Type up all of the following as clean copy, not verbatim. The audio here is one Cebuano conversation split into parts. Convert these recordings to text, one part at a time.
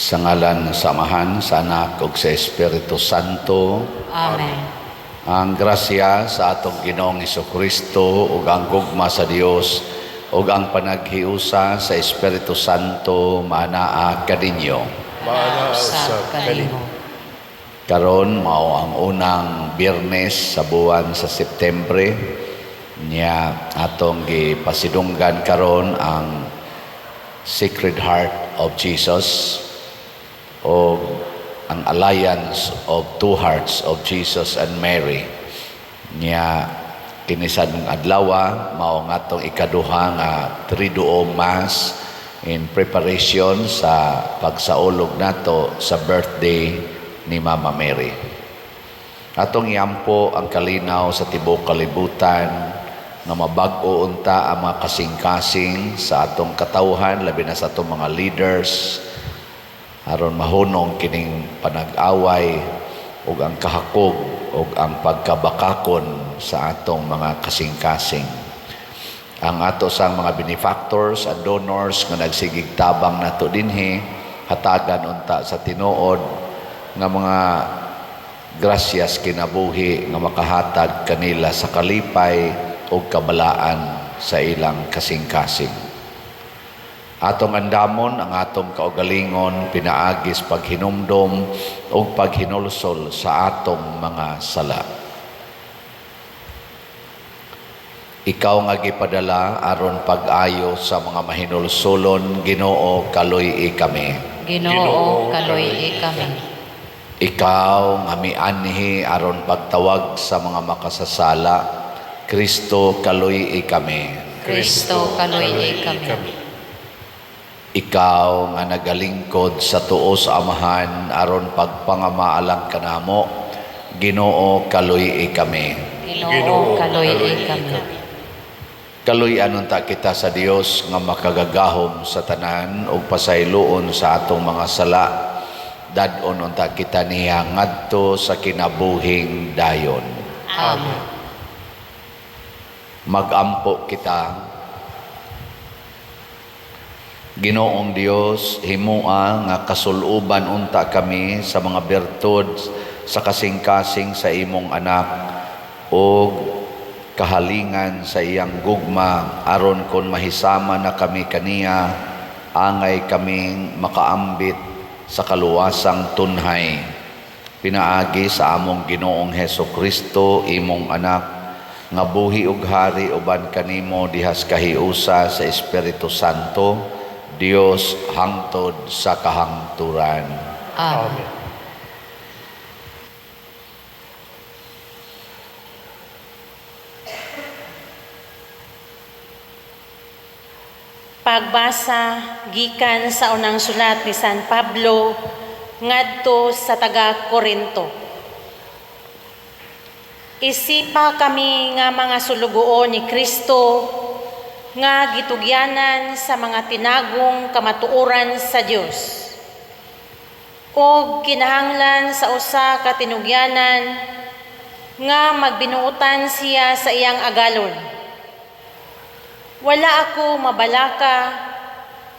Sa ngalan sa Amahan, sa Anak ug sa Espiritu Santo. Amen. Ang grasya sa atong Ginoong Kristo ug ang gugma sa Dios ug ang panaghiusa sa Espiritu Santo maanaa kaninyo. Maanaa Usab usab kanimo. Karon mao ang unang Biyernes sa buwan sa Septembre niya, atong gipasidunggan karon ang Sacred Heart of Jesus o ang Alliance of Two Hearts of Jesus and Mary. Niya kini sad nga adlaw mao ang atong ikaduha nga Triduum Mass in preparation sa pagsaulog nato sa birthday ni Mama Mary. Atong iampo ang kalinaw sa tibuok kalibutan nga mabag-o unta ang mga kasing-kasing sa atong katawhan, labi na sa atong mga leaders, aron mahunong kining panag-away ug ang kahakog ug ang pagkabakakon sa atong mga kasing-kasing. Ang ato sang mga benefactors and donors nga nagsigig tabang nato dinhi, hatagan unta sa tinuod nga mga grasyas kinabuhi nga makahatag kanila sa kalipay ug kabalaan sa ilang kasing-kasing. Atong andamon ang atong kaugalingon pinaagi sa paghinumdom ug paghinulsol sa atong mga sala. Ikaw nga gipadala aron pag-ayo sa mga mahinulsolon, Ginoo, kaluy-i kami. Ginoo, kaluy-i kami. Ikaw nga mianhi aron pagtawag sa mga makasasala, Kristo, kaluy-i kami. Kristo, kaluy-i kami. Ikaw nga nagalingkod sa tuo sa Amahan aron pagpangamaalang kanamo, Ginoo, kaluy-i kami. Ginoo, kaluy-i kami. Kaluy-an unta kita sa Dios nga makagagahom sa tanan ug pasayloon sa atong mga sala. Dad-on unta kita niya ngadto sa kinabuhing dayon. Amen. Magampo kita. Ginoong Dios, himua nga kasuluban unta kami sa mga bertud sa kasing-kasing sa imong anak ug kahalingan sa iyang gugma, aron kon mahisama na kami kaniya, angay kaming makaambit sa kaluwasang tunhay pinaagi sa among Ginoong Heso Kristo, imong anak, nga buhi ug hari uban kanimo dihas kahiusa sa Espiritu Santo, Dios, hangtod sa kahangturan. Amen. Pagbasa gikan sa unang sulat ni San Pablo ngadto sa taga Korinto. Isipa kami nga mga sulugoon ni Kristo nga gitugyanan sa mga tinagong kamatuoran sa Dios. Og kinahanglan sa usa ka tinugyanan nga magbinuotan siya sa iyang agalon. Wala ako mabalaka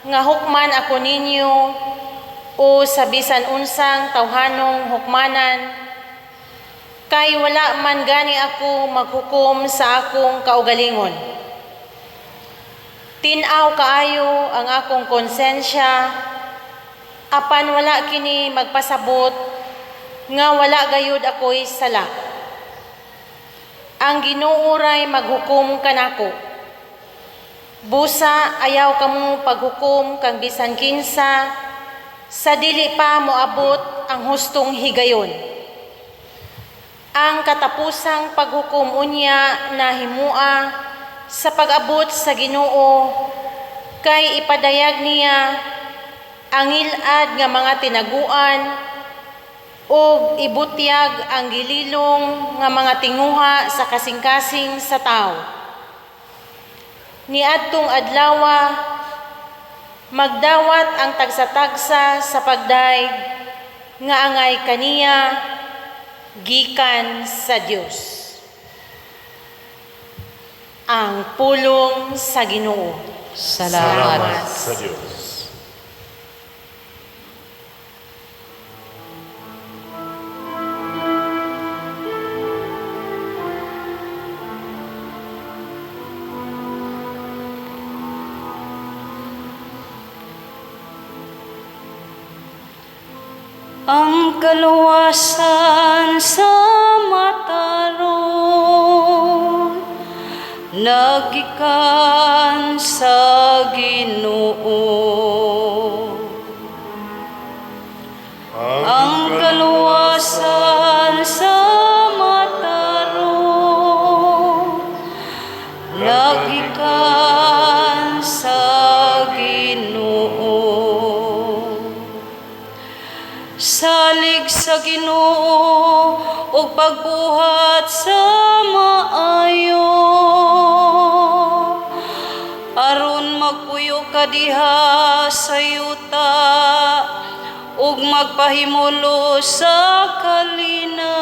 nga hukman ako ninyo o sa bisan unsang tawhanong hukmanan, kay wala man gani ako maghukom sa akong kaugalingon. Tin-aw kaayo ang akong konsensya, apan wala kini magpasabot nga wala gayud ako'y sala. Ang Ginoo ray maghukom kanako. Busa ayaw kamo paghukom kang bisan kinsa sa dili pa moabot ang hustong higayon. Ang katapusang paghukom unya nahimua sa pag-abot sa Ginoo, kay ipadayag niya ang ngil-ad nga mga tinaguan ug ibutyag ang gililong nga mga tinguha sa kasing-kasing sa tawo. Niadtong adlawa, magdawat ang tagsa-tagsa sa pagdayeg nga angay kaniya gikan sa Dios. Ang pulong sa Ginoo. Salamat sa Dios. Ang kaluwasan sa matarong nagikan sa Ginoo. Ang kaluwasan sa matarong nagikan sa Ginoo. Salig sa Ginoo ug pagbuhat sa maayo, aron magpuyo ka diha sa yuta ug magpahimulos sa kalinaw.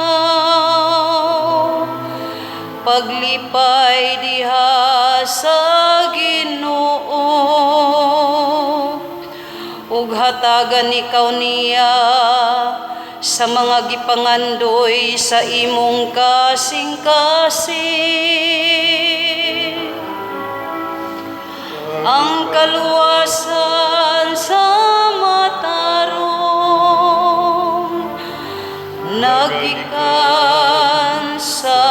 Paglipay diha sa Ginoo ug hatagan ikaw niya sa mga gipangandoy sa imong kasing-kasing. Ang kaluwasan sa matarong nagikan sa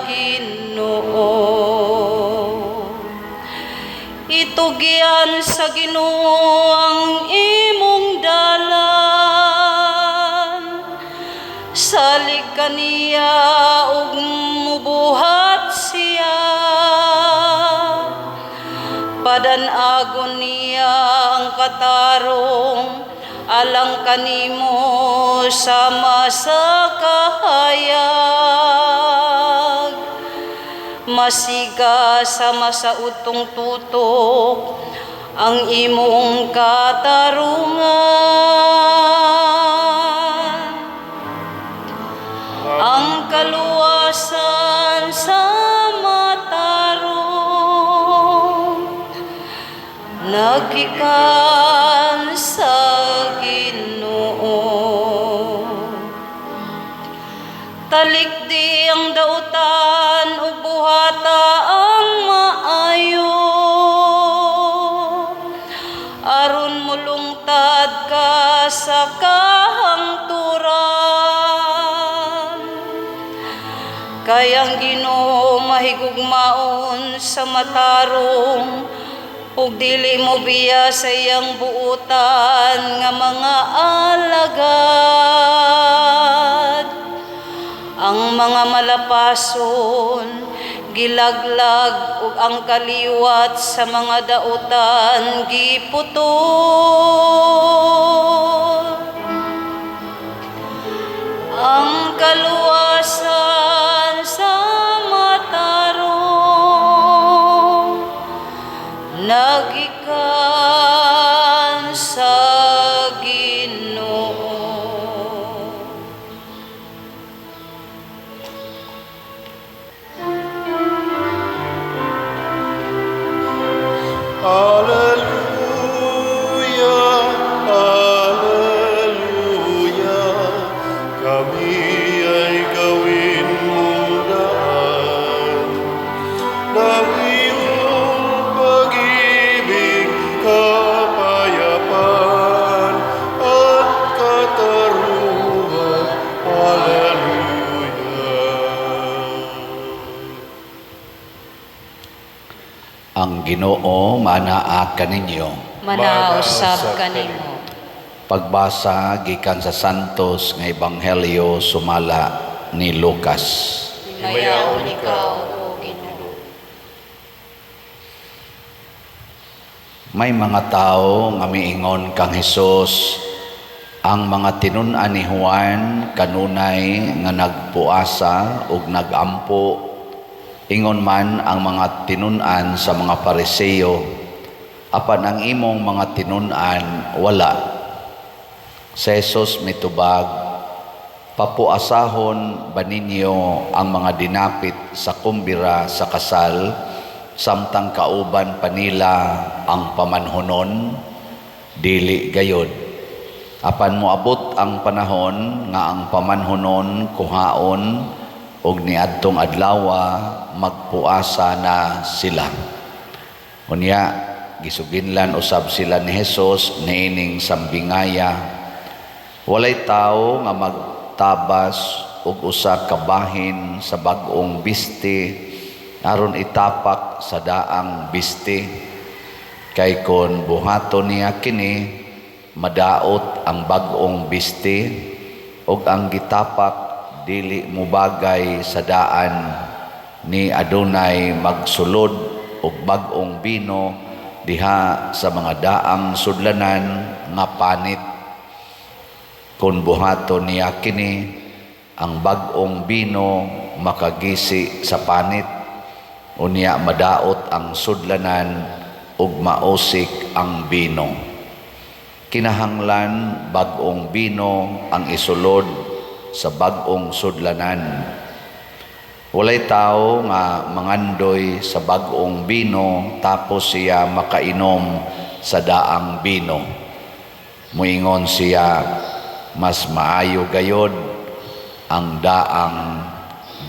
Ginoo. Itugyan sa Ginoo ang imong dalan. Salig kaniya ug mubuhat siya. Padan-agon niya ang katarong alang kanimo sama sa kahayag. Masiga sama sa utong tutok ang imong katarungan. Ang kaluwasan sa matarong nagikan sa Ginoo. Talikdi ang dautan ug buhata ang maayo, aron mulungtad ka sa kahangturan. Kay ang Ginoo mahigugmaon sa matarong ug dili mo biya sa iyang buutan nga mga alagad. Ang mga malapason gilaglag ug ang kaliwat sa mga dautan giputol. Ang kaluwasan sa matarong nagikan sa Ginoo. Alleluia, Alleluia, kami ay gawin mong daan ng iyong pag-ibig, kapayapaan, at katarungan. Alleluia. Ang Ginoo manaa kaninyo. Manausab kanimo. Pagbasa gikan sa Santos nga Ebanghelyo sumala ni Lucas. Himayaon ikaw, O Ginoo. May mga tao nga miingon kang Hesus, ang mga tinun-an ni Juan kanunay nga nagpuasa ug nagampo, ingon man ang mga tinun-an sa mga Pariseo, apan ang imong mga tinun-an wala. Si Jesus mitubag, papuasahon ba ninyo ang mga dinapit sa kumbira sa kasal, samtang kauban pa nila ang pamanhonon? Dili gayod. Apan moabot ang panahon nga ang pamanhonon kuhaon ug niadtong adlawa magpuasa na sila. Unya gisuginlan usab sila ni Hesus niining sambingaya. Walay tawo nga magtabas og usa ka bahin sa bag-ong biste aron itapak sa daang biste, kay kon buhaton niya kini, madaot ang bag-ong biste ug ang gitapak dili mobagay sa daan. Ni adunay magsulod og bag-ong bino diha sa mga daang sudlanan nga panit. Kon buhaton niya kini, ang bag-ong bino makagisi sa panit, unya madaot ang sudlanan ug mausik ang bino. Kinahanglan bag-ong bino ang isulod sa bag-ong sudlanan. Walay tao nga mangandoy sa bag-ong bino tapos siya makainom sa daang bino. Muingon siya, "Mas maayo gayod ang daang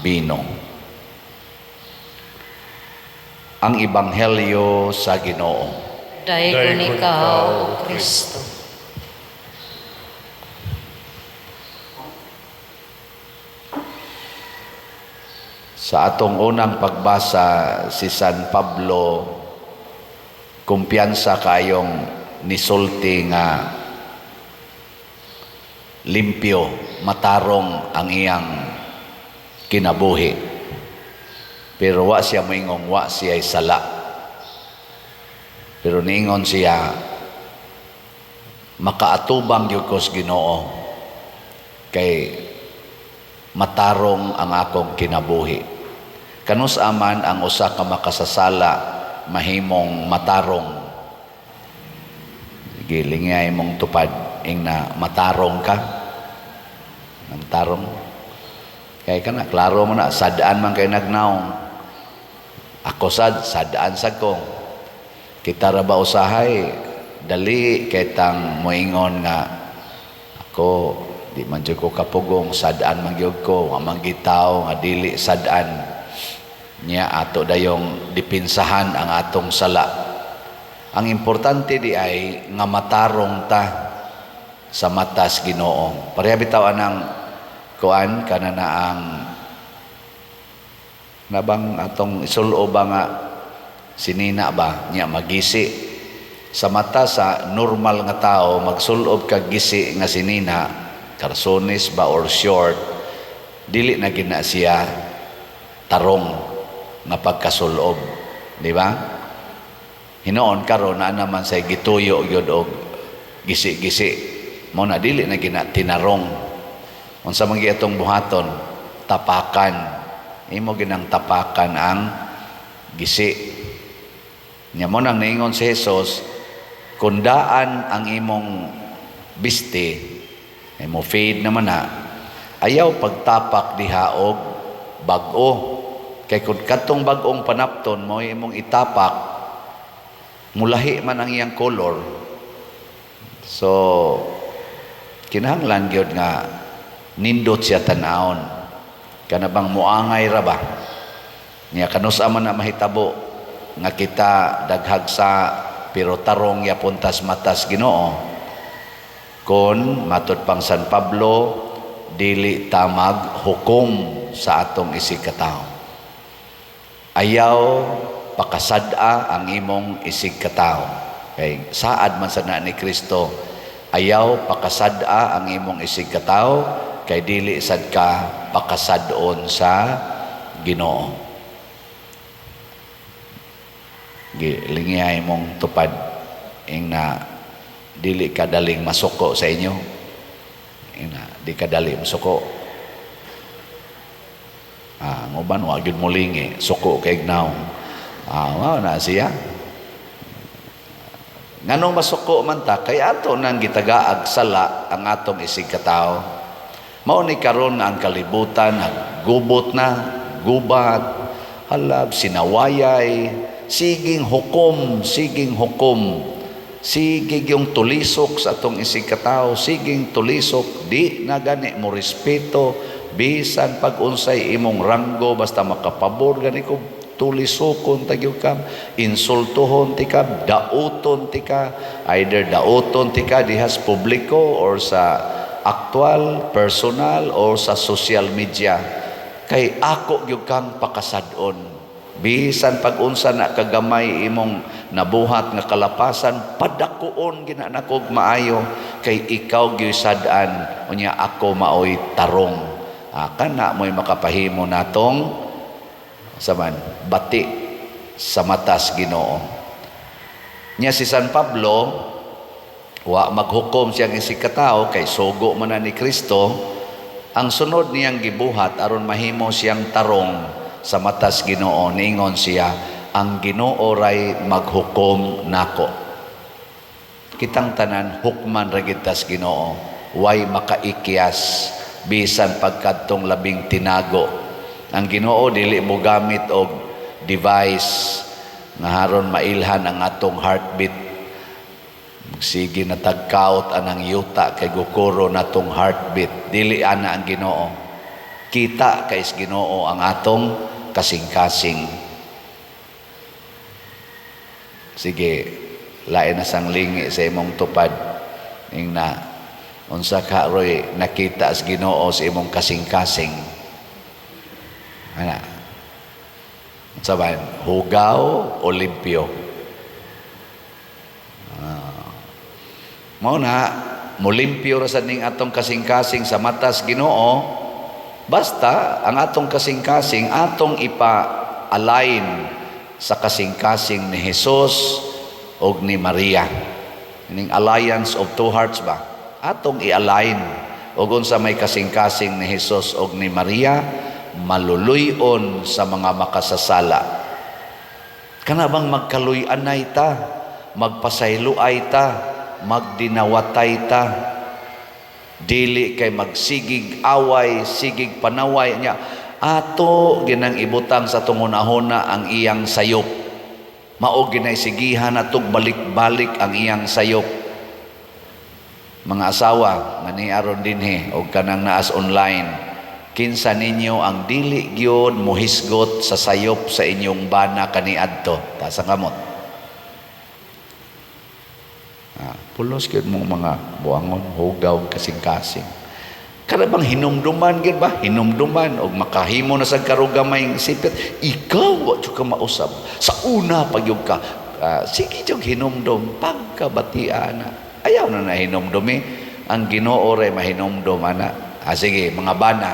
bino." Ang Ebanghelyo sa Ginoo. Daygon Daygon ikaw, ikaw, O Kristo. Sa atong unang pagbasa, si San Pablo kumpiyansa kayong nisulti nga limpyo, matarong ang iyang kinabuhi. Pero wa siya moingong wa siya sala. Pero niingon siya, "Makaatubang gyud ko sa Ginoo kay matarong ang akong kinabuhi." Kanus aman ang usa ka makasasala mahimong matarong? Gilingay mong tupad ing na matarong ka. Ang tarong. Kay kana klaro mo na, sad-an man kay nagnaong. Ako sad, sad-an sad ko. Kita ra ba usahay dali kay tang moingon nga ako di man jud ko kapugong, sad-an man gyud ko, wa man gitaw nga dili sad-an. Nya ato dayong dipinsahan ang atong sala. Ang importante di ay nga matarong ta sa matas Ginoo. Pareha bitaw anang kuan kana na ang nabang atong isulo ba nga sinina ba nya magisi sa mata sa normal nga tao. Magsulob kag gisi nga sinina, karsones ba or short, dili na gina siya tarong nga pagkasulob, di ba? Hinoon karon naa naman say gituyo gyud og gisi-gisi mo na, dili na gina tinarong. Unsa man gyud atong buhaton? Tapakan. Imo ginang tapakan ang gisi. Nya mo nang niingon si Jesus, kung daan ang imong biste, imo fade naman na, ayaw pagtapak diha og bag-o. Kay kung katong bag-ong panapton mo imong itapak, mulahi man ang iyang color. So kinahanglan gyud nga nindot siya tan-awon. Kana bang muangay ra ba? Nya kanus-a man na mahitabo nga kita daghag sa pero tarong yapon tas matas Ginoo, kon matud pang San Pablo, dili ta maghukom sa atong isig katawo. Ayaw pakasad-a ang imong isig katawo. Kay saad man sa na ni Kristo, ayaw pakasad-a ang imong isig katawo kay dili sad ka pakasad-on sa Ginoo. Lingiyay mong tupad ing na dili ka daling masuko sa inyo. Ing na di ka dali masuko. Nguban wa gyud molingi, suko kay gnaw. Mao na siya. Nganong masuko man ta, kay ato nang gitagaag sala ang atong isig katawo. Mao ni karon nga ang kalibutan naggubot na, gubat, halab, sinawayay, siging hukom, siging hukom, sige yung tulisok sa atong isig katawo, siging tulisok, di na gani mo respeto, bisan pag unsay imong ranggo, basta makapabor gani ko, tulisokon tagyo ka, insultuhon ti ka, dauton ti ka, either dauton ti ka dihas publiko or sa actual, personal o sa social media, kay ako gyud kang pakasad-on. Bisan pag unsa na kagamay imong nabuhat nga kalapasan, padakuon gina nako og maayo kay ikaw gyud sad-an, unya ako maoy tarong. Kana mo'y makapahimo natong saman bati sa matas Ginoo. Nya si San Pablo, wa maghukom siyang isig katao kay sugo man na ni Kristo. Ang sunod niyang gibuhat aron mahimo siyang tarong sa matas Ginoo, ningon siya, "Ang Ginoo ray maghukom nako." Kitang tanan hukman ra gid tas Ginoo, way makaikyas bisan pagkadtong labing tinago. Ang Ginoo dili mo gamit og device nga haron mailhan ang atong heartbeat. Sige na tagkaot anang yuta kay gukuro natong heartbeat. Dili ana ang Ginoo. Kita kay Ginoo ang atong kasing-kasing. Sige, lain na sang lingi sa imong tupad. Ingna, unsa ka roy nakita sa Ginoo sa imong kasing-kasing? Ana. Unsa ba? Hugaw o limpyo? Mao na, mulimpyo ra sad ning atong kasing-kasing sa matas Ginoo. Basta ang atong kasing-kasing atong ipa-align sa kasing-kasing ni Jesus og ni Maria. Ining alliance of two hearts ba? Atong i-align og unsa may kasing-kasing ni Jesus og ni Maria, maluluy-on sa mga makasasala. Kana bang magkaluy-anay ta, magpasayloay ta, magdinawatay ta, dili kay magsigig away, sigig panaway niya. Ato ginang ibutang sa tungunahuna ang iyang sayop. Mao ginay sigihan atog balik-balik ang iyang sayop. Mga asawa nga niaron dinhi og kanang naas online, kinsa ninyo ang dili gyud mohisgot sa sayop sa inyong bana kaniadto? Taas ang kamot. Pulos gyud mong mga buangon, hugaw, kasing-kasing. Kada bang hinumduman gyud ba? Hinumduman og makahimo na sa karugamay sipit, ikaw wa jud ka mausab. Sa una pag yun ka, sige jud hinumdum pagkabatia na. Ayaw na na hinumdumi. Ang Ginoo ray mahinumdum ana. Sige, mga bana,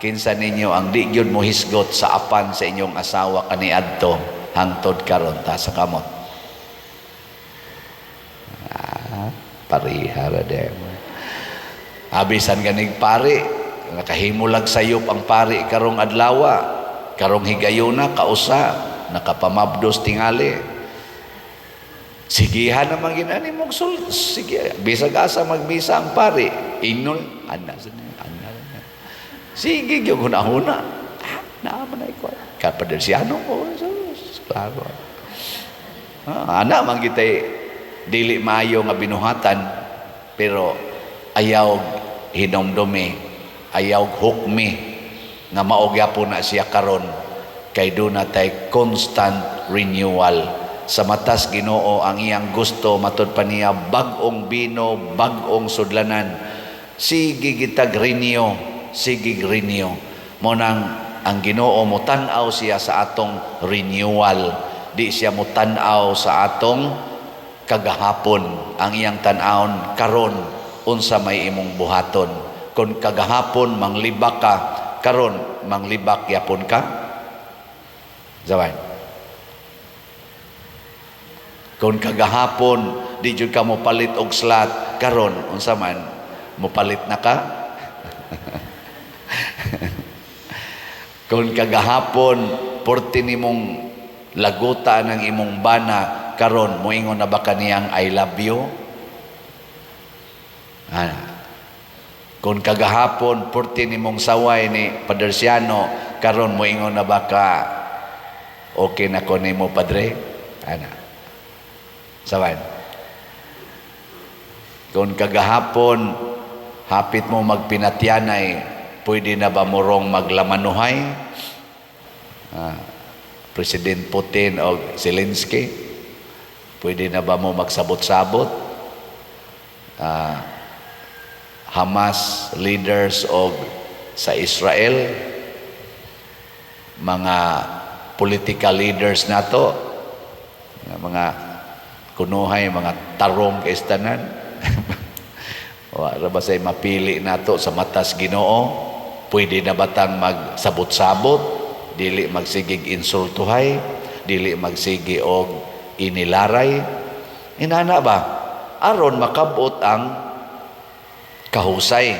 kinsa ninyo ang di gyud mohisgot sa apan sa inyong asawa kaniadto hangtod karon? Taas sa kamot. Pareha ra de. Abisan ganig pari, nakahimulag sayop ang pari karong adlawa, karong higayuna kausa, nakapamabdos tingali. Sigihan naman ginani mong sul, sige, bisag asa magbisa ang pari, ingnon ana sa ana. Sige gyud hunahuna. Naa man ay ko. Kapadersiano ko, sus, klaro. Ana man kitay dili maayo nga binuhatan, pero ayaw hinumdumi, ayaw hukmi nga mao gyapon na siya karon kay duna tay constant renewal. Sa matas Ginoo ang iyang gusto matud pa niya bag-ong bino, bag-ong sudlanan. Sige gitag renew, sige renew. Mo nang ang Ginoo motan-aw siya sa atong renewal, di siya motan-aw sa atong kagahapon. Ang iyang tan-awon karon, unsa may imong buhaton. Kung kagahapon manglibak ka, karon manglibak yapon ka. Zawan. Kung kagahapon di jud ka mopalit og slot, karon unsa man, mopalit na ka? Kung kagahapon porti nimong laguta ng imong bana, karon moingon na ba kaniyang "I love you"? Kung kagahapon porti nimong saway ni Padersiano, karon moingon na ba ka, "Okay na ko nimo, padre"? Ana. Sawan. Kung kagahapon hapit mo magpinatyanay, pwede na ba morong maglamanuhay? President Putin o Zelensky, pwede na ba mo magsabot-sabot? Hamas leaders og sa Israel, mga political leaders nato, mga kunuhay, mga tarong kay tanan. Wa ra ba say mapili nato sa matas Ginoo? Pwede na batang magsabot-sabot, dili magsigig insultuhay, dili magsigi og inilaray? Inana ba? Aron makabot ang kahusay.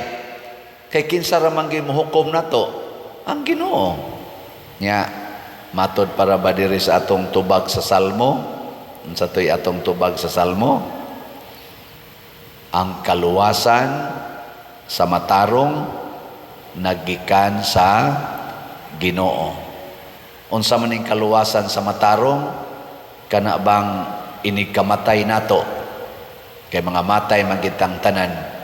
Kay kinsa ra man gimuhukom nato? Ang Ginoo. Nya matod para ba diri sa atong tubag sa Salmo? Unsa to'y atong tubag sa Salmo? Ang kaluwasan sa matarong nagikan sa Ginoo. Unsa man ning kaluwasan sa matarong? Kana bang inigkamatay nato? Kay mga matay man kitang tanan.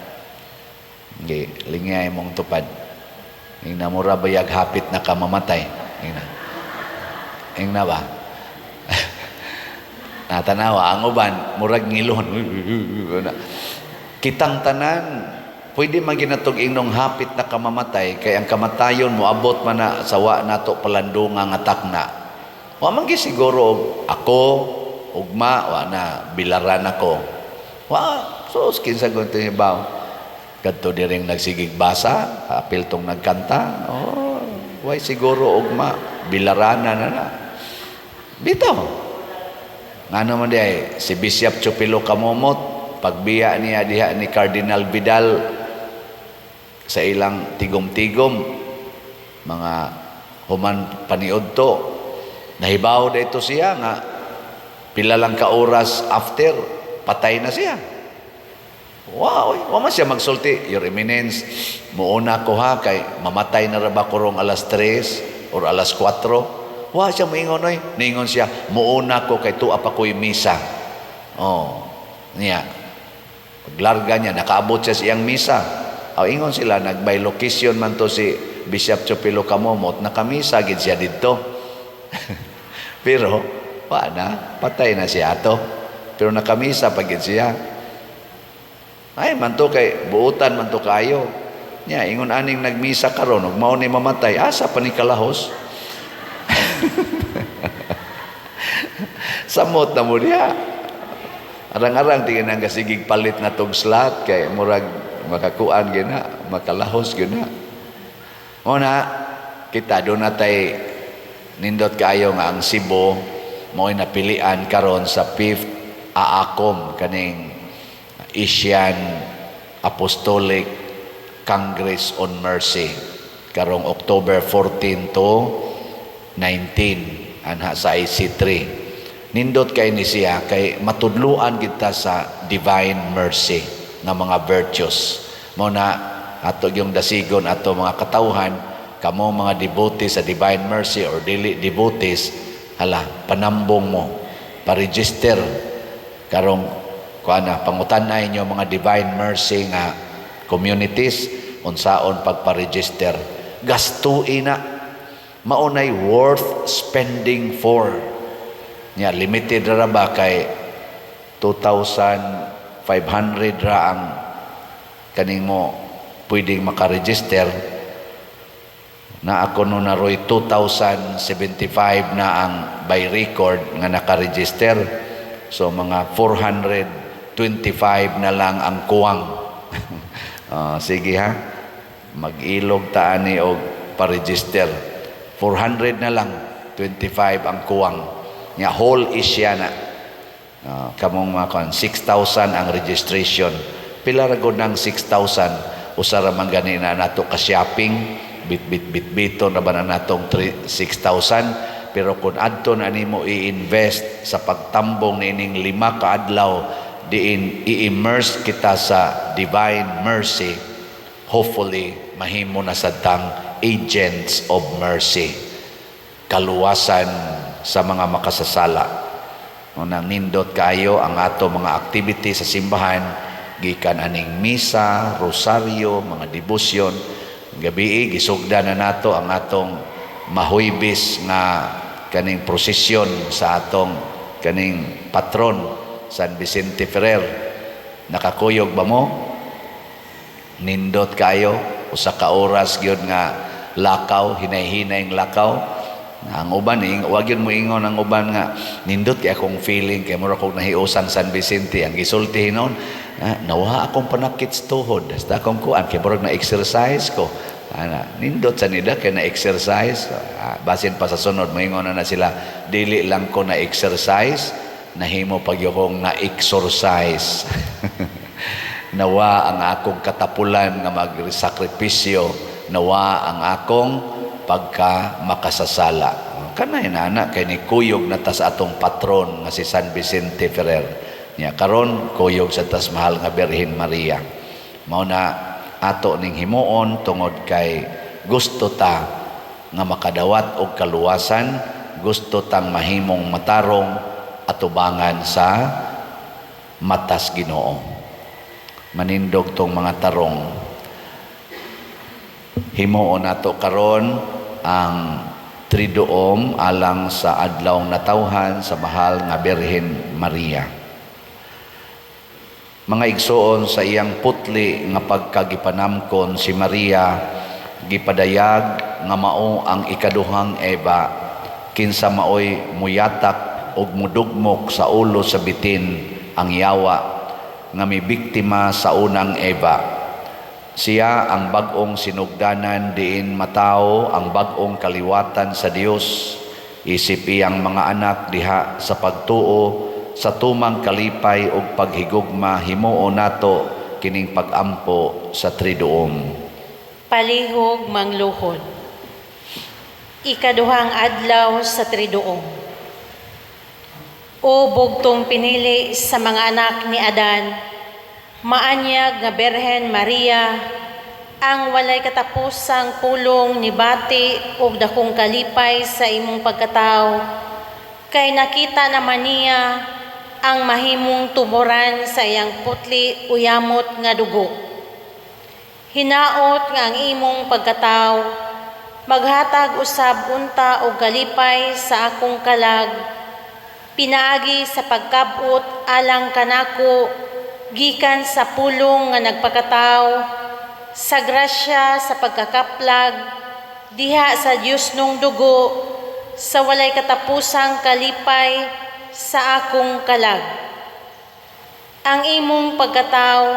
Gi lingay mong tupad. Ingna, mura bayag hapit na ka mamatay. Ingna. Ingna ba? Natanawa ang uban, murag ngilon. Kitang tanan pwede man ginatog inong hapit na kamamatay, kay ang kamatayon moabot man na sa wa nato palandunga nga takna. Wa man gi siguro ako ugma wa na bilaran ako. Wa sus, kinsa gunto hibaw. Kadto diring nagsigig basa, apil tong nagkanta. Oh, way siguro ugma bilarana na na. Bitaw. Ngano man diay si Bishop Chupilo Camomot, pagbiya niya diha ni Cardinal Vidal sa ilang tigom-tigom mga human paniudto, nahibaw da ito siya nga pila lang ka oras after, patay na siya. Wow, oy, wa man siya magsulti, "Your Eminence, muuna ko ha, kay mamatay na ra ba ko rong alas 3 or alas 4." Wa siya moingon oy. Ningon siya, "Muuna ko kay tuwa pa ko'y misa." Oh, niya. Paglarga niya, nakaabot siya sa iyang misa. Aw, ingon sila, nag-by location man to si Bishop Chupilo Camomot, nakamisa gid siya didto. Pero, wa na, patay na siya ato. Pero nakamisa pa gid siya. Ay, man to kay buutan man to kayo. Nya, ingon aning nagmisa karon ug mao ni mamatay, asa pa ni kalahos? Samot na mo diha. Arang-arang tingin ang kasigig palit na tog slot kay murag makakuan gina, makalahos gina. Mo na kita do na tay nindot kaayo nga ang Cebu mo'y napilian karon sa 5th AACOM, kaning Asian Apostolic Congress on Mercy, karong October 14 to 19 anha sa IC3. Nindot kay ni siya kay matudluan kita sa divine mercy nga mga virtues. Mo na ato yung dasigon ato mga katawhan, kamo mga devotees sa Divine Mercy or dili devotees, hala, panambong mo, pa-register karong kuana, pangutan-ay inyo mga Divine Mercy nga communities unsaon pagpa-register. Gastuin na, maunay worth spending for. Nya limited ra ba kay 2,500 ra ang kaning mo pwedeng makaregister na. Ako no naroy 2,075 na ang by record nga nakaregister, so mga 425 na lang ang kuwang. Sige ha, mag-ilog ta ani og pa-register. 400 na lang, 25 ang kuwang. Nya whole Asia na. Kamong mga kon 6,000 ang registration. Pila ra gud ng 6,000? Usa ra man gani na nato ka shopping, bit bit bit biton ra ba na natong 6,000? Pero kung adto na nimo i-invest sa pagtambong niining 5 ka adlaw diin i-immerse kita sa Divine Mercy, hopefully mahimo na sad tang agents of mercy, kaluwasan sa mga makasasala. Unang nindot kaayo ang ato mga activity sa simbahan, gikan aning misa, rosaryo, mga debosyon. Gabi gisugda na nato ang atong mahuybis nga kaning prosesyon sa atong kaning patron San Vicente Ferrer. Nakakuyog ba mo? Nindot kayo, usa ka oras gyud nga lakaw, hinay-hinay ang lakaw. Ang uban ing wag yun mo ingon ang uban nga nindot kay akong feeling kay mura kog nahiusan San Vicente. Ang gisulti hinon, nawa akong panakit sa tuhod, basta akong kuan kay murag na exercise ko ana. Nindot sa nila kay na exercise. Basin pa sa sunod moingon na sila, dili lang ko na exercise, nahimo pag kong na exercise. Nawa ang akong katapulan nga magsakripisyo, nawa ang akong pagka makasasala. Kanay na ana kay ni kuyog na ta sa atong patron nga si San Vicente Ferrer. Nya karon kuyog sa tas mahal nga Birhen Maria. Mao na ato ning himuon tungod kay gusto ta nga makadawat og kaluwasan, gusto tang mahimong matarong atubangan sa matas Ginoo. Manindog tong mga tarong. Himuon nato karon ang Triduum alang sa adlaw natawhan sa mahal nga Birhen Maria. Mga igsoon, sa iyang putli nga pagkagipanamkon si Maria, gipadayag nga mao ang ikaduhang Eva, kinsa maoy muyatak og mudugmok sa ulo sa bitin ang yawa nga mibiktima sa unang Eva. Siya ang bag-ong sinugdanan diin matawo ang bag-ong kaliwatan sa Dios. Isip iyang mga anak diha sa pagtuo sa tumang kalipay ug paghigugma, himuon nato kining pagampo sa Triduum. Palihog mangluhod. Ikaduhang adlaw sa Triduum. O bugtong pinili sa mga anak ni Adan, maanyag nga Birhen Maria, ang walay katapusang pulong ni bati og dakong kalipay sa imong pagkatawo, kay nakita naman niya ang mahimong tuboran sa iyang putli uyamot nga dugo. Hinaot nga ang imong pagkatawo maghatag usab unta og kalipay sa akong kalag, pinaagi sa pagkabot alang kanako gikan sa pulong nga nagpakatawo, sa grasya sa pagkakaplag diha sa Dios nung dugo, sa walay katapusang kalipay sa akong kalag. Ang imong pagkatawo,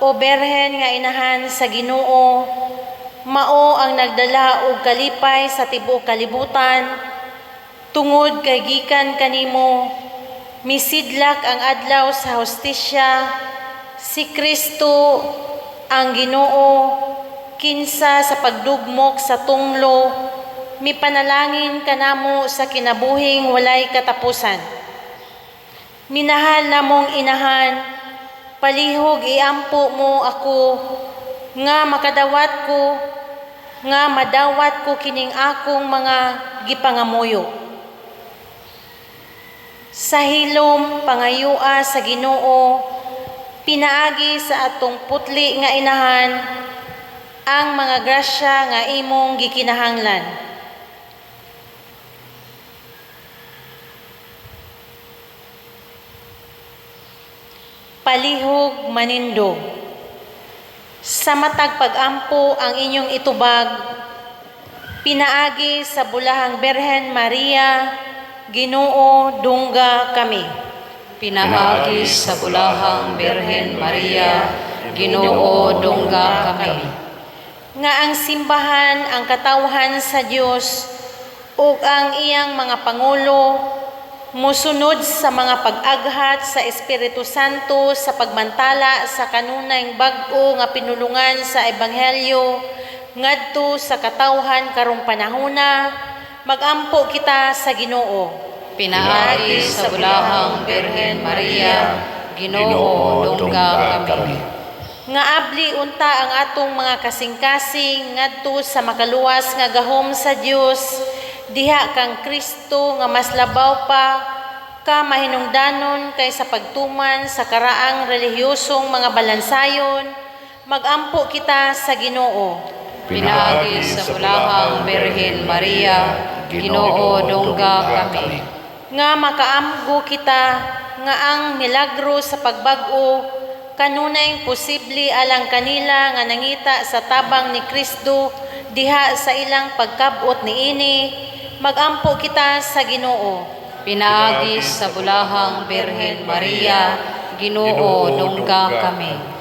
o Berhen nga inahan sa Ginoo, mao ang nagdala og kalipay sa tibuok kalibutan, tungod kay gikan kanimo misidlak ang adlaw sa hustisya, si Kristo ang Ginoo, kinsa sa pagdugmok sa tunglo mipanalangin kanamo sa kinabuhing walay katapusan. Minahal namong inahan, palihog iampo mo ako nga makadawat ko, nga madawat ko kining akong mga gipangamuyo. Sa hilom pangayua sa Ginoo, pinaagi sa atong putli nga inahan, ang mga grasya nga imong gikinahanglan. Palihog manindog. Sa matag pag-ampo ang inyong itubag, pinaagi sa bulahang Birhen Maria, Ginoo, dungga kami. Pinaagi sa bulahang Birhen Maria, Ginoo, dungga kami. Nga ang simbahan ang katawhan sa Dios ug ang iyang mga pangulo musunod sa mga pag-aghat sa Espiritu Santo sa pagmantala sa kanunay bag-o nga pinulungan sa Ebanghelyo ngadto sa katawhan karong panahona, magampo kita sa Ginoo. Pinaagi sa bulahang Birhen Maria, Ginoo, dungga kami. Nga abli unta ang atong mga kasing-kasing ngadto sa makaluwas nga gahom sa Dios diha kang Kristo nga mas labaw pa ka mahinungdanon kaysa pagtuman sa karaang relihiyosong mga balansayon, magampo kita sa Ginoo. Pinaagi sa bulahang Birhen Maria, Ginoo, dungga kami. Nga makaamgo kita nga ang milagro sa pagbag-o Kanunayng posible alang kanila nga nangita sa tabang ni Kristo diha sa ilang pagkab-ot niini, magampo kita sa Ginoo. Pinaagi sa bulahang Birhen Maria, Ginoo, dungga kami.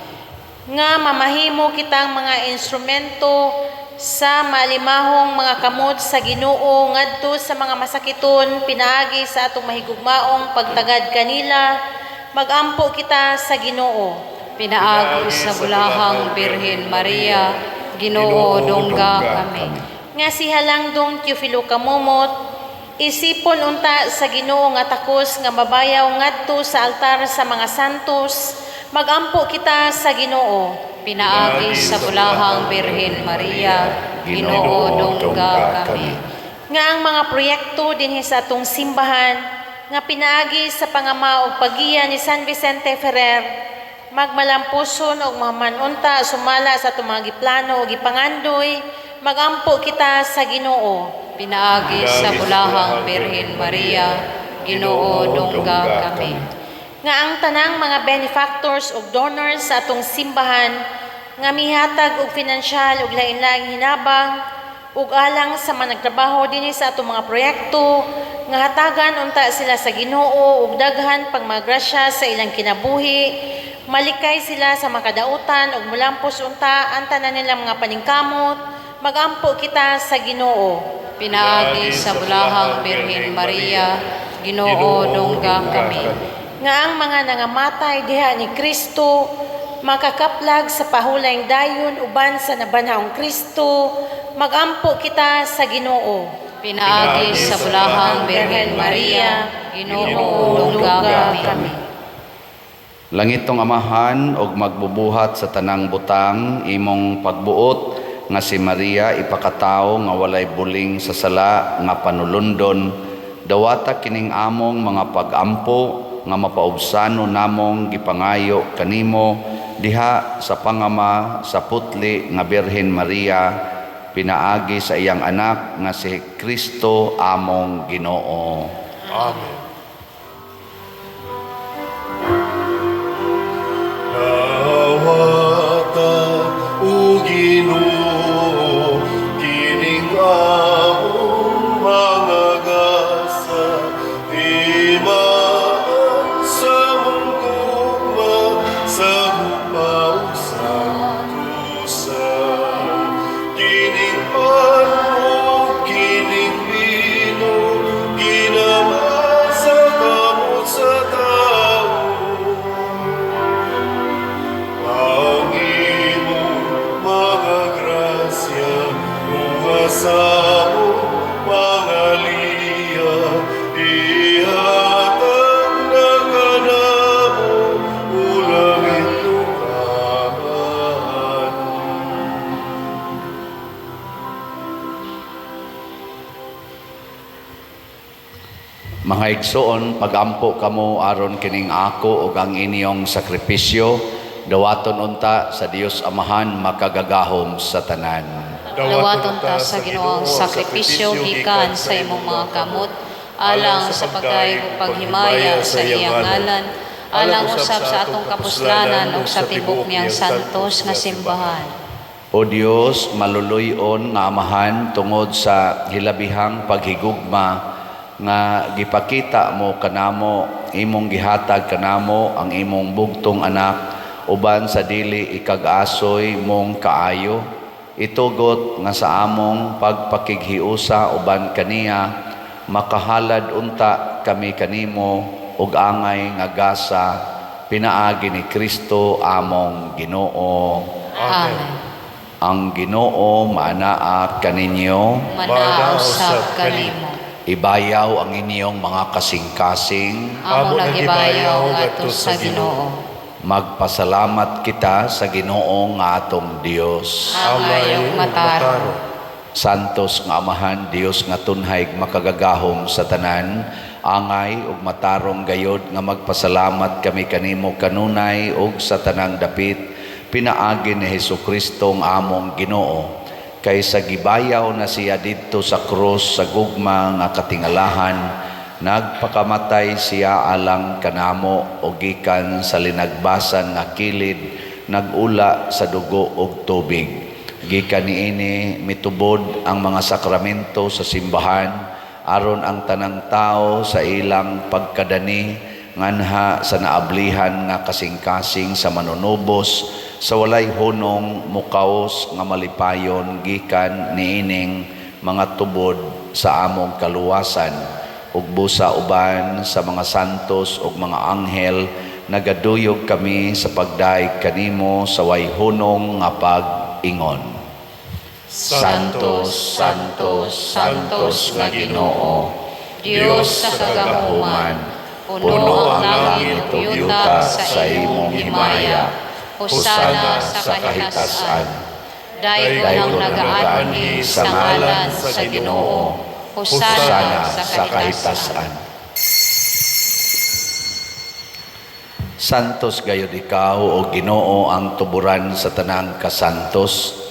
Nga mamahimo kitang mga instrumento sa maalimahong mga kamot sa Ginoo ngadto sa mga masakiton pinaagi sa atong mahigugmaong pagtagad kanila, magampo kita sa Ginoo. Pinaagi sa bulahang Birhen Maria, Ginoo, dungga kami. Nga si Halangdong Teofilo Camomot isipon unta sa Ginoo nga takos nga mabayaw ngadto sa altar sa mga santos, magampo kita sa Ginoo. Pinaagi sa bulahang Birhen Maria, Ginoo, dungga kami. Nga ang mga proyekto dinhi sa atong simbahan nga pinaagi sa pangama ug paggiya ni San Vicente Ferrer magmalampuson og mahuman unta sumala sa atong mga giplano ug gipangandoy, magampo kita sa Ginoo. Pinaagi sa bulahang Birhen Maria, Ginoo, dungga kami. Nga ang tanang mga benefactors ug donors sa atong simbahan nga mihatag og finansyal ug lain-laing hinabang ug alang sa mga nagtrabaho dinhi sa atong mga proyekto, nga hatagan unta sila sa Ginoo ug daghan pang mga grasya sa ilang kinabuhi, malikay sila sa makadautan ug mulampos unta ang tanan nilang mga paningkamot, magampo kita sa Ginoo. Pinaagi sa bulahang Birhen Maria, Ginoo, dungga kami. Nga ang mga nangamatay diha ni Kristo makakaplag sa pahulayng dayon uban sa nabanhaong Kristo, magampo kita sa Ginoo. Pinaagi sa bulahang Birhen Maria, Ginoo, dungga kami. Langitong Amahan og magbubuhat sa tanang butang, imong pagbuot nga si Maria ipakatawo nga walay buling sa sala nga panulundon, dawata kining among mga pagampo nga mapaubsano namong gipangayo kanimo diha sa pangama sa putli nga Birhen Maria, pinaagi sa iyang anak nga si Kristo among Ginoo. Amen. Dawata, o Ginoo, kining among mga gasa, timaan sa mong gugma, sa gugma ug santusa. Kining pan ug kining bino, ginaman sa kamot sa tao. Ang imong mga grasya, mga samong mga liya, ihatag na kanamo, o langitnong Amahan. Mga igsoon, pagampo kamo aron kining ako ug ang inyong sakripisyo dawaton unta sa Dios Amahan makagagahom sa tanan. Dawaton ta sa Ginoo ang sakripisyo gikan sa imong mga kamot, alang sa pagdayeg ug paghimaya sa iyang ngalan, alang usab sa atong kapuslanan ug sa tibok niyang santos nga simbahan. O Dios, maluluy-on nga Amahan, tungod sa hilabihang paghigugma nga gipakita mo kanamo, imong gihatag kanamo ang imong bugtong anak uban sa dili ikag-asoy mong kaayo. Itugot nga sa among pagpakighiusa uban kaniya makahalad unta kami kanimo og angay nga gasa, pinaagi ni Kristo among Ginoo. Amen. Ang Ginoo maanaa kaninyo. Manaa usab kanimo. Ibayaw ang inyong mga kasing-kasing. Amo nagibayaw ngadto sa Ginoo. Magpasalamat kita sa Ginoo nga atong Dios. Angay ug matarong. Santos nga Amahan, Dios nga tunhay makagagahom sa tanan, angay ug matarong gayod nga magpasalamat kami kanimo kanunay ug sa tanang dapit, pinaagi ni Hesukristo ang among Ginoo. Kay sa gibayaw na siya didto sa krus sa gugma nga katingalahan, Nagpakamatay siya alang kanamo o gikan sa linagbasan nga kilid nag-ula sa dugo ug tubig. Gikan niini mitubod ang mga sakramento sa simbahan aron ang tanang tao sa ilang pagkadani nganha sa naablihan nga kasing-kasing sa manunubos sa walay hunong mukaos nga malipayon gikan niining mga tubod sa among kaluwasan ug busa uban sa mga santos ug mga anghel nagaduyog kami sa pagdayeg kanimo sa way hunong nga pag-ingon. Santo, Santo, Santos nga Ginoo, Dios sa kagahuman, puno ang langit ug yuta sa imong himaya. Hosana sa kahitasan. Daygon ang nagaanhi sa ngalan sa Ginoo. Hosana sa kahitasan. Santos gayud ikaw o Ginoo ang tuburan sa tanang kasantos.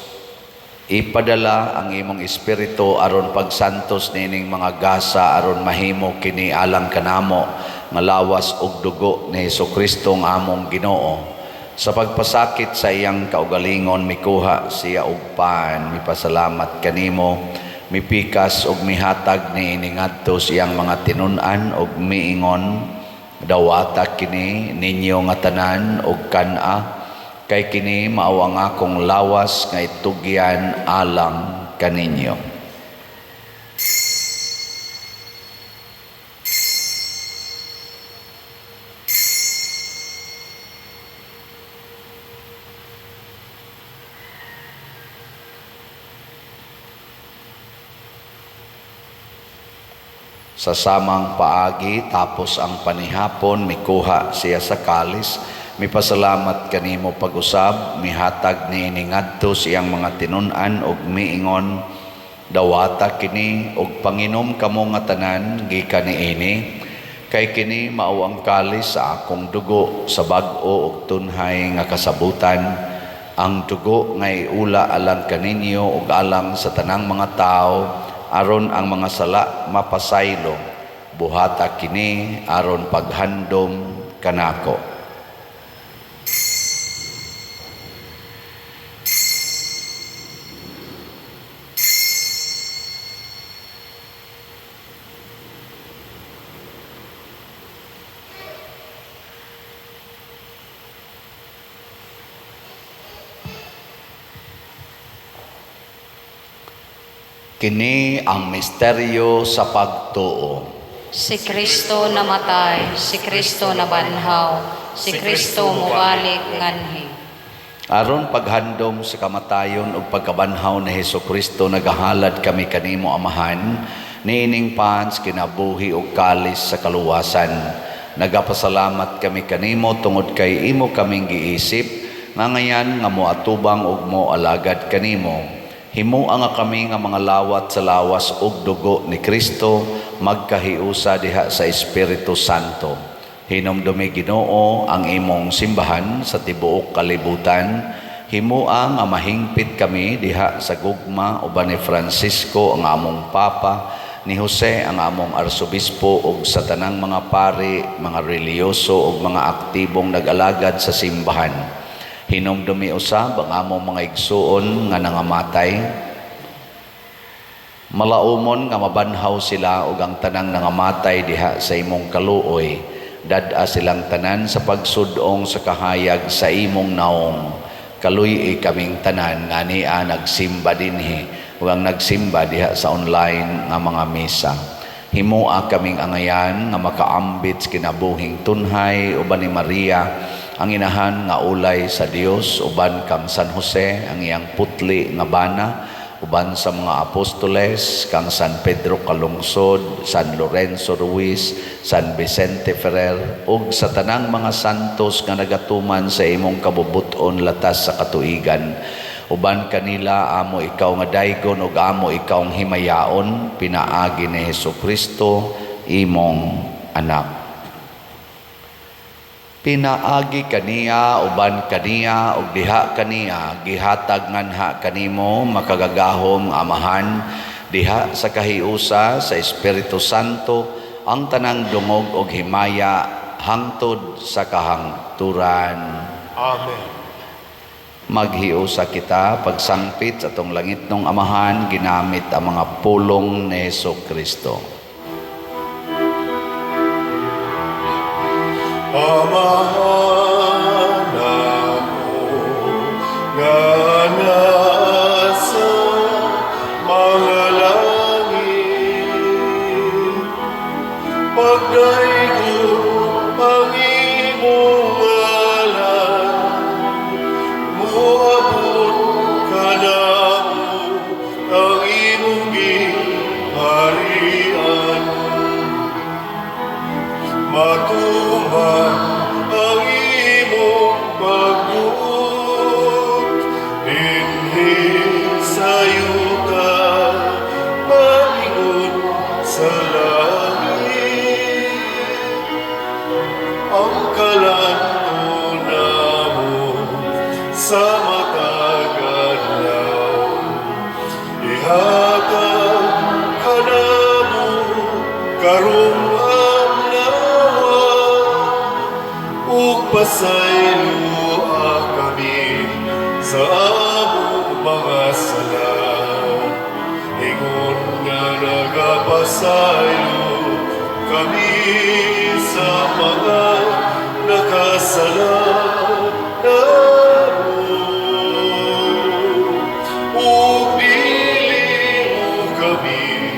Ipadala ang imong espiritu aron pagsantos nining mga gasa aron mahimo kini alang kanamo nga lawas ug dugo ni Hesukristo nga among Ginoo. Sa pagpasakit sa iyang kaugalingon mikuha siya og pan, mipasalamat kanimo, mipikas ug mihatag niini ngadto sa iyang mga tinun-an ug miingon, dawata kini ninyo nga tanan ug kan-a, kay kini mao ang akong lawas nga itugyan alang kaninyo. Sa samang paagi, tapos ang panihapon, mikuha siya sa kalis, mipasalamat kanimo pag-usab, mihatag niini ngadto sa iyang mga tinun-an ug miingon, dawata kini ug panginom kamo nga tanan gikan niini, kay kini mao ang kalis sa akong dugo sa bag-o ug tunhay nga kasabutan, ang dugo nga iula alang kaninyo ug alang sa tanang mga tawo aron ang mga sala mapasaylo. Buhata kini aron paghandom kanako. Kini ang misteryo sa pagtuo. Si Kristo namatay, si Kristo nabanhaw, si Kristo mubalik nganhi. Aron paghandom sa kamatayon ug pagkabanhaw ni Hesukristo, nagahalad kami kanimo Amahan, niining pans kinabuhi ug kalis sa kaluwasan. Nagapasalamat kami kanimo tungod kay imo kaming giisip nga ngayan nga moatubang ug moalagad kanimo. Himoa nga kami nga mga lawat sa lawas ug dugo ni Kristo magkahiusa diha sa Espiritu Santo. Hinumdumi Ginoo ang imong simbahan sa tibuok kalibutan. Himoa nga mahingpit kami diha sa gugma uban ni Francisco ang among Papa, ni Jose ang among Arsobispo ug sa tanang mga pari, mga relihiyoso ug mga aktibong nag-alagad sa simbahan. Hinumdumi usab ang among mga igsuon nga nangamatay. Malaumon nga mabanhaw sila ug ang tanang nangamatay diha sa imong kaluoy. Dad-a silang tanan sa pagsud-ong sa kahayag sa imong naong. Kaluy-i kaming tanan nga nia nagsimba dinhi ug ang nagsimba diha sa online nga mga misa. Himoa kaming angayan nga makaambit sa kinabuhing tunhay uban ni Maria ang inahan nga ulay sa Dios, uban kang San Jose ang iyang putli nga bana, uban sa mga apostoles kang San Pedro Calungsod, San Lorenzo Ruiz, San Vicente Ferrer ug sa tanang mga santos nga nagatuman sa imong kabubut-on latas sa katuigan. Uban kanila amo ikaw nga daygon ug amo ikaw ang himayaon pinaagi ni Hesukristo imong anak. Pinaagi kaniya, uban kaniya, ug diha kaniya, gihatag nganha kanimo makagagahom nga Amahan, diha sa kahiusa sa Espiritu Santo, ang tanang dungog og himaya hangtod sa kahangturan. Amen. Maghiusa kita pagsangpit sa atong langitnong Amahan ginamit ang mga pulong ni Hesus Kristo. Amahan namo nga naa sa mga langit, pagdaygon ang imong ngalan, moabot kanamo ang imong gingharian. Matuman ang imong pagbuot dinhi sa yuta maingon sa langit. Ang kalan-on namo sa matag adlaw ihatag kanamo karong adlaw, ug pasayloa kami sa among mga sala, ingon nga nagapasaylo kami sa mga nakasala namo, ug dili mo kami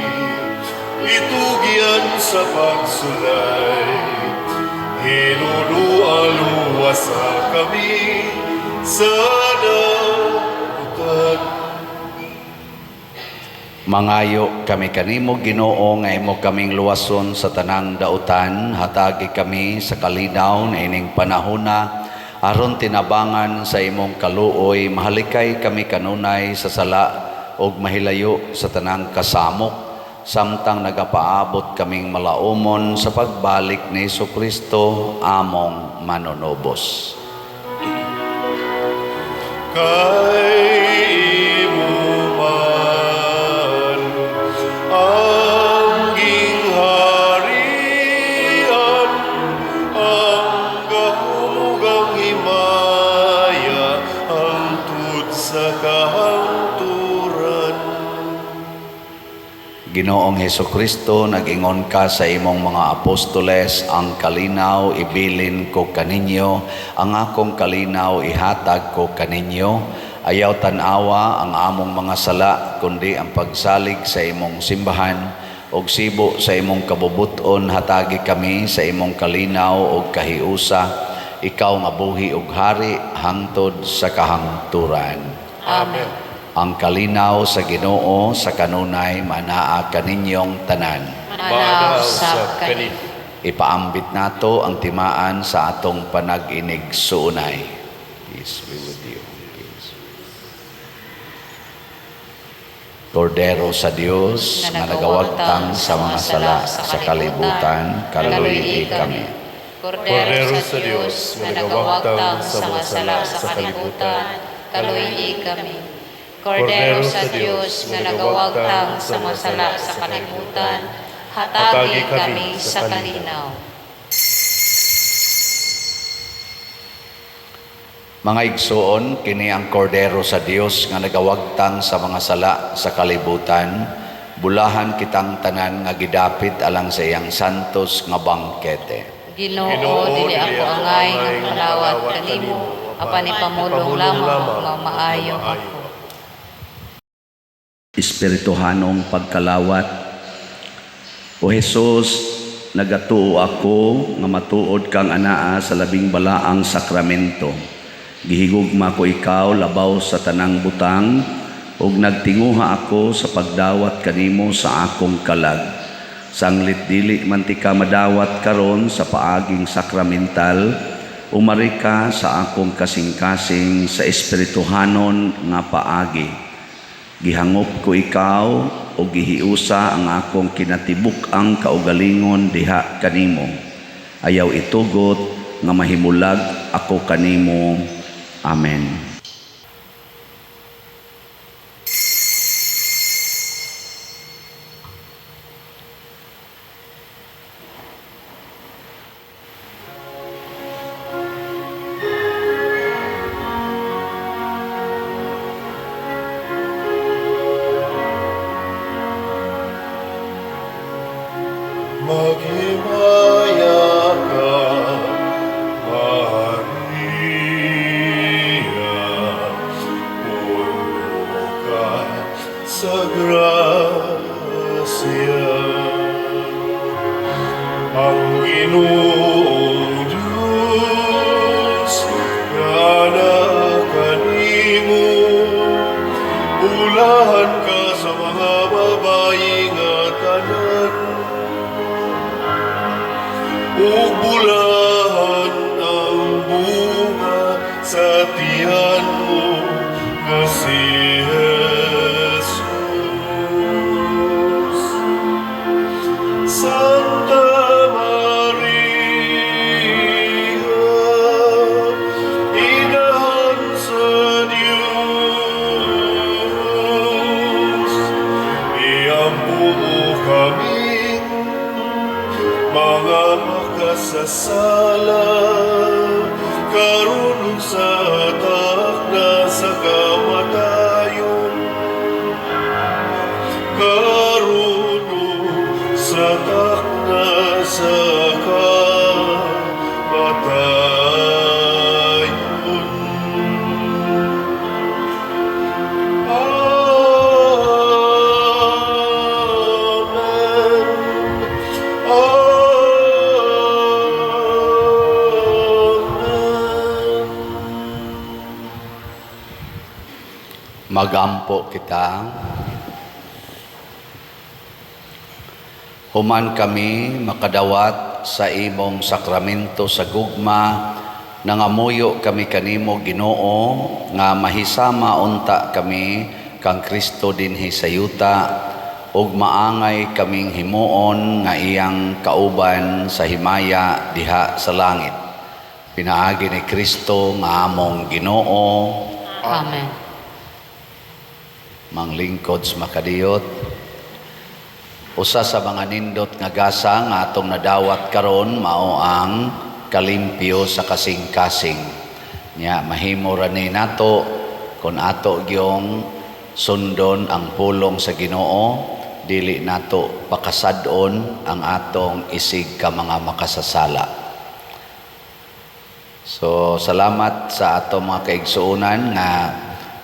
itugyan sa pagsulay, hinulua luwasa kami sa dautan. Mangayo kami kanimo, Ginoo, nga imo kaming luwason sa tanang dautan. Hatagi kami sa kalinaw na ining panahona aron tinabangan sa imong kaluoy mahalikay kami kanunay sa sala ug mahilayo sa tanang kasamok, samtang nagapaabot kaming malaumon sa pagbalik ni Kristo among manunubos. Kay imo man ang gingharian, ang gahom ug ang himaya hangtod sa kahangturan. Ginoong Heso Kristo, nag-ingon ka sa imong mga apostoles, "Ang kalinaw ibilin ko kaninyo, ang akong kalinaw ihatag ko kaninyo." Ayaw tan-awa ang among mga sala, kundi ang pagsalig sa imong simbahan, ug sibo sa imong kabubuton hatagi kami sa imong kalinaw ug kahiusa, ikaw nga buhi ug hari hangtod sa kahangturan. Amen. Ang kalinaw sa Ginoo sa kanunay manaa kaninyong tanan. Manaa usab kanimo. Ipaambit nato ang timaan sa atong panag-inigsuonay. Peace be with you. Peace. Kordero sa Dios nga nagawagtang sa mga sala sa kalibutan, kaluyi kami. Kordero sa Dios nga nagawagtang sa mga sala sa kalibutan, kaluyi kami. Kordero sa Dios nga nagawagtang sa mga sala sa kalibutan, hatagi kami sa kalinaw. Mga igsoon, kini ang kordero sa Dios nga nagawagtang sa mga sala sa kalibutan. Bulahan kitang tanan nga gidapit alang sa iyang santos nga bangkete. Ginoo, dili ako angay nga kalawat kanimo, apan ipamulong lamang nga maayo ako. Espirituhanong pagkalawat. O Hesus, nagatuo ako nga matuod kang anaa sa labing balaang sakramento. Gihigugma ko ikaw labaw sa tanang butang, ug nagtinguha ako sa pagdawat kanimo sa akong kalag. Sanglit dili man tika madawat karon sa paaging sakramental, umari ka sa akong kasing-kasing sa espirituhanon nga paagi. Gihangop ko ikaw o gihiusa ang akong kinatibuk-ang kaugalingon diha kanimo. Ayaw itugot nga mahimulag ako kanimo. Amen. Sa grasya. Ang Ginoong Diyos nga kanimo, bulahan ka sa mga babayi nga tanan, ug bulahan ang bunga sa tiyan mo nga si Jesus. Santa Maria, Inahan sa Dios, iampo mo kaming mga makasasala, karon ug sa takna sa kamatayon. Karon ug sa takna sa kamatayon. Amen. Amen. Magampo kita. Human kami makadawat sa imong sakramento sa gugma, nangamuyo kami kanimo, Ginoo, nga mahisama unta kami kang Kristo dinhi sa yuta ug maangay kaming himuon nga iyang kauban sa himaya diha sa langit. Pinaagi ni Kristo nga among Ginoo. Amen. Manglingkod sa makadiyot. Usa sa mga nindot nga gasa nga atong nadawat karon mao ang kalimpyo sa kasing-kasing. Nya mahimo ra ni nato kon ato gyong sundon ang pulong sa Ginoo, dili nato pakasad-on ang atong isig ka mga makasasala. So salamat sa atong mga kaigsuonan nga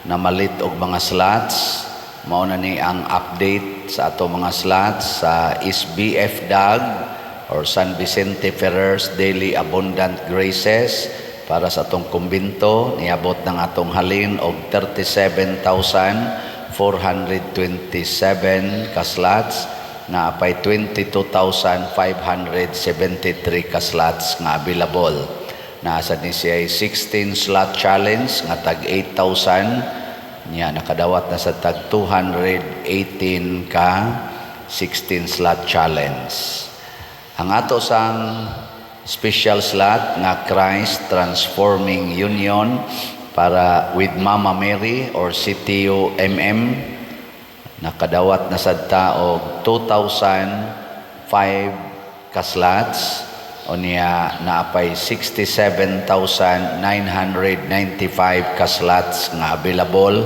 namalit og mga slots. Mao na ni ang update sa atong mga slots sa SBF DAG or San Vicente Ferrer's Daily Abundant Graces para sa atong kumbinto. Niabot ng atong halin og 37,427 ka slots, na apay 22,573 ka slots nga available. Nasa ni siya 16 slot challenge nga tag 8,000, niya nakadawat na sa tag 218 ka 16 slot challenge. Ang ato sang special slot nga Christ Transforming Union para with Mama Mary or CTU MM, nakadawat na sad ta og 2,005 ka slots, unya naapay 67,995 ka slots nga available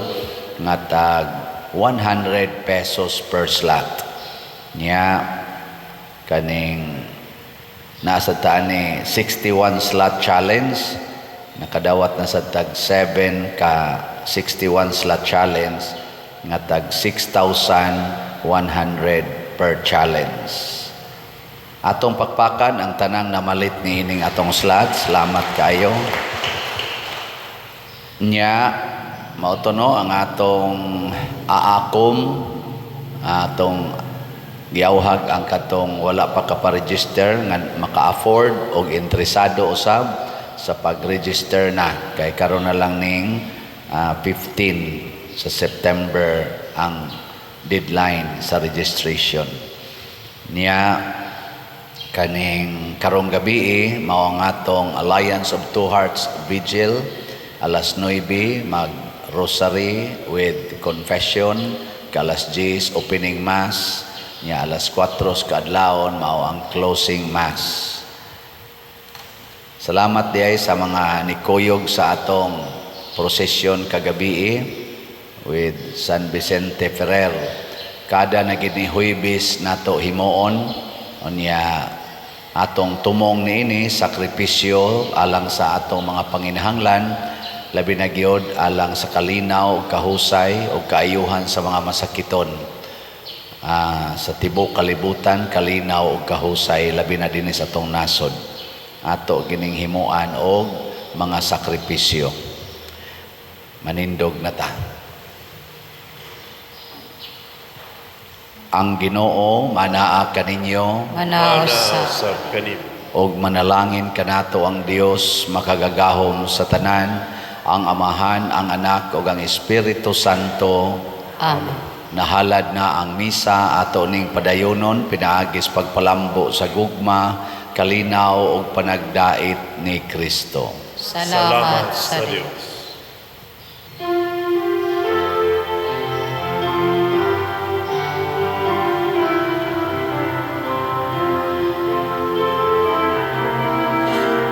nga tag 100 pesos per slot. Nya kaning nasa ta ni 61 slot challenge, nakadawat na sa tag 7 ka 61 slot challenge nga tag 6,100 per challenge. Atong pakpakan ang tanang namalit niining atong slot. Salamat kaayo. Nya mao to no ang atong aakom, atong giawhag ang katong wala pa kaparegister nga maka-afford og interesado usab sa pag-register na, kay karon na lang ning 15 sa September ang deadline sa registration. Niya kaning karong gabi mao ang atong Alliance of Two Hearts Vigil, alas 9 mag rosary with confession, alas 10 opening mass, nya alas 4 kaadlawon mao ang closing mass. Salamat diay sa mga nikuyog sa atong prosesyon kagabi with San Vicente Ferrer. Kada na gid ni Huwebes nato himuon, unya atong tumong niini sakripisyo alang sa atong mga panginahanglan. Labi na gyud alang sa kalinaw ug kahusay ug kaayuhan sa mga masakiton. Sa tibok kalibutan, kalinaw ug kahusay, labi na dinhi sa atong nasod. Ato gining himuan og mga sakripisyo. Manindog na ta. Ang Ginoo manaa kaninyo. Manaa usab. Sab kanimo. Og manalangin kanato ang Dios makagagahom sa tanan, ang Amahan, ang Anak ug ang Espiritu Santo. Amen. Nahalad na ang misa, ato ning padayonon pinaagis pagpalambo sa gugma, kalinaw ug panagdait ni Kristo. Salamat sa Dios.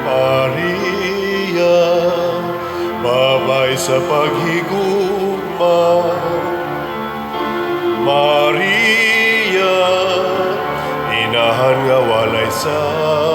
Maria, babay sa paghigugma. Maria, inahan nga walay sala.